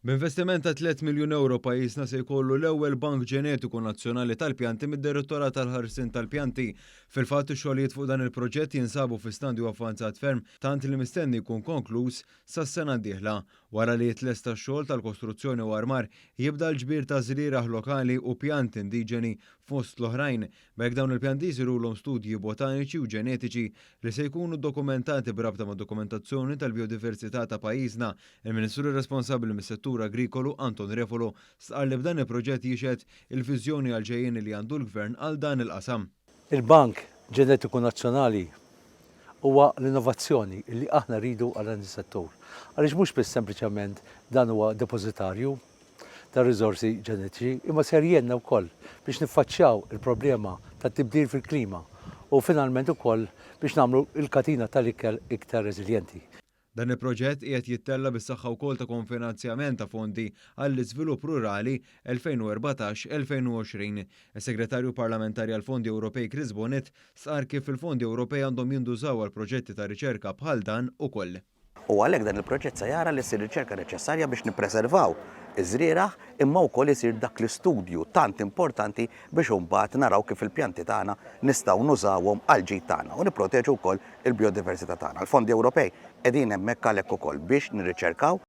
B'investiment ta' 3 miljun ewro pajjiżna se jkollu l-ewwel bank ġenetiku nazzjonali tal-pjanti mid-Direttorat tal-Ħarsien tal-Pjanti. Fil-fatt ix-xogħlijiet fuq dan il-proġett jinsabu fi stadju avvanzat ferm tant li mistenni jkun konkluż sas-sena d-dieħla. Wara li jitlesta x-xogħol tal-kostruzzjoni u armar, jibda l-ġbir ta' żrieragħ lokali u pjanti indiġeni fost l-oħrajn. B'hekk dawn il-pjanti jsirulhom studji botaniċi u ġenetiċi li se jkunu ddokumentati b'rabta mad-dokumentazzjoni tal-bijodiversità ta' pajjiżna. Il-Ministru responsabbli mis-settur agrikolu Anton Refalo stqarr li b'dan il-proġett jixhed il-viżjoni għall-ġejjieni li għandu l-Gvern għal dan il-qasam. Il-Bank Ġenetiku Nazzjonali huwa l-innovazzjoni li aħna rridu għal dan is-settur. Għaliex mhux biss sempliċement dan huwa depożitarju ta' riżorsi ġenetiċi, imma ser jgħinna wkoll biex niffaċċjaw il-problema tat-tibdil fil-klima u finalment ukoll biex nagħmlu l-katina tal-ikel iktar reżiljenti. Dan il-proġett qiegħed jittella' bis-saħħa wkoll ta' konfinanzjament ta' fondi għall-iżvilupp rurali 2014-2020. Is-Segretarju Parlamentari għall-Fondi Ewropej Chris Bonett stqarr kif il-fondi Ewropej għandhom jintużaw għal proġetti ta' riċerka bħal dan ukoll. U għalhekk dan il-proġett se jara li ssir riċerka neċessarja biex nippreservaw iż-żrieragħ imma wkoll isir dak l-istudju tant importanti biex imbagħad naraw kif il-pjanti tagħna nistgħu nużawhom għall-ġid tagħna u nipproteġu wkoll il-bijodiversità tagħna. Il-fondi Ewropej qegħdin hemmhekk għalhekk ukoll biex nirriċerkaw.